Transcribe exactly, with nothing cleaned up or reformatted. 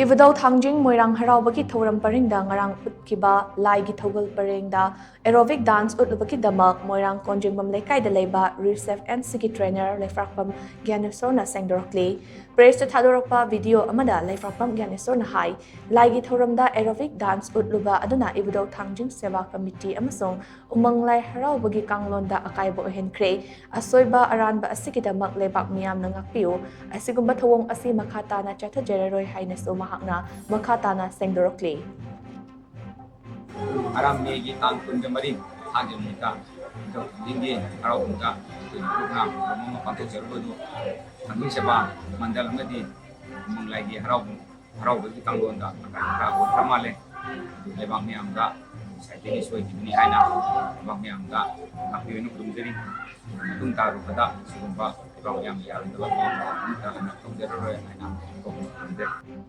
ꯏꯕꯨꯙꯧ ꯊꯥꯡꯖꯤꯡ ꯃꯣꯏꯔꯥꯡ ꯍꯔꯥꯎꯕꯒꯤ ꯊꯧꯔꯝ ꯄꯔꯤꯡꯗ ꯉꯔꯥꯡ ꯎꯠꯈꯤꯕ ꯂꯥꯏꯒꯤ ꯊꯧꯒꯜ ꯄꯔꯦꯡꯗ aerobic dance ꯎꯠꯂꯨꯕꯒꯤꯗꯃꯛ ꯃꯣꯏꯔꯥꯡ ꯀꯣꯟꯖꯤꯡꯕꯝ ꯂꯩꯀꯥꯏꯗ ꯂꯩꯕ Reef Safe and Sea ꯒꯤ trainer ꯂꯩꯐ꯭ꯔꯥꯛꯄꯝ ꯒ꯭ꯌꯥꯅꯦꯁꯣꯔꯅ ꯁꯦꯡꯗꯣꯔꯛꯂꯤ꯫ Press ꯇ ꯊꯥꯗꯣꯔꯛꯄ video ꯑꯃꯗ ꯂꯩꯐ꯭ꯔꯥꯛꯄꯝ ꯒ꯭ꯌꯥꯅꯦꯁꯣꯔꯅ ꯍꯥꯏ, ꯂꯥꯏꯒꯤ ꯊꯧꯔꯝꯗ aerobic dance ꯎꯠꯂꯨꯕ ꯑꯗꯨꯅ ꯏꯕꯨꯙꯧ ꯊꯥꯡꯖꯤꯡ ꯁꯦꯕꯥ ꯀꯃꯤꯇꯤ ꯑꯃꯁꯨꯡ ꯎꯃꯪ ꯂꯥꯏ ꯍꯔꯥꯎꯕꯒꯤ ꯀꯥꯡꯂꯣꯟꯗ ꯑꯀꯥꯏꯕ ꯑꯣꯏꯍꯟꯈ꯭ꯔꯦ꯫ ꯑꯁꯣꯏꯕ ꯑꯔꯥꯟꯕ ꯑꯁꯤꯒꯤꯗꯃꯛ ꯂꯩꯕꯥꯛ ꯃꯤꯌꯥꯝꯅ ꯉꯥꯛꯄꯤꯌꯨ꯫ ꯑꯁꯤꯒꯨꯝꯕ ꯊꯧꯑꯣꯡ ꯑꯁꯤ ꯃꯈꯥ ꯇꯥꯅ ꯆꯠꯊꯖꯔꯔꯣꯏ ꯍꯥꯏꯅꯁꯨ ꯃꯍꯥꯛꯅ ꯃꯈꯥ ꯇꯥꯅ ꯁꯦꯡꯗꯣꯔꯛꯂꯤ꯫ ꯍꯔꯥꯝ ꯃꯦꯒꯤ ꯇꯥꯡ ꯀꯨꯟꯒ ꯃꯔꯤ ꯊꯥꯡꯖ ꯅꯨꯃꯤꯠꯇ ꯅꯤꯡꯊꯧ ꯊꯥꯡꯖꯤꯡꯒꯤ ꯍꯔꯥꯎ ꯀꯨꯝꯗ ꯑꯩꯈꯣꯏꯒꯤ ꯄ꯭ꯔꯣꯒ꯭ꯔꯥꯝ ꯊꯧꯔꯝ ꯑꯃ ꯄꯥꯡꯊꯣꯛꯆꯔꯨꯕꯗꯨ ꯊꯥꯡꯖꯤꯡ ꯁꯦꯕꯥ ꯃꯟꯗꯜ ꯑꯃꯗꯤ ꯎꯃꯪ ꯂꯥꯏꯒꯤ ꯍꯔꯥꯎ ꯍꯔꯥꯎꯕꯒꯤ ꯀꯥꯡꯂꯣꯟꯗ ꯑꯀꯥꯏ ꯑꯣꯏꯈ꯭ꯔ ꯃꯥꯜꯂꯦ꯫ ꯂꯩꯕꯥꯛ ꯃꯤꯌꯥꯝꯗ ꯉꯁꯥꯏꯗꯒꯤ ꯁꯣꯏꯈꯤꯕꯅꯤ ꯍꯥꯏꯅ ꯂꯩꯕꯥꯛ ꯃꯤꯌꯥꯝꯗ ꯉꯥꯛꯄꯤꯌꯨꯅ ꯈꯨꯔꯨꯝꯖꯔꯤ꯫ ꯃꯇꯨꯡ ꯇꯥꯔꯛꯄꯗ ꯁꯤꯒꯨꯝꯕ ꯂꯩꯕꯥꯛ ꯃꯤꯌꯥꯝ ꯌꯥꯔꯝꯗꯕ ꯊꯕꯛ ꯑꯃꯨꯛ ꯍꯟꯅ ꯇꯧꯖꯔꯔꯣꯏ ꯍꯥꯏꯅ ꯈꯨꯔꯨꯝꯖꯔꯤ꯫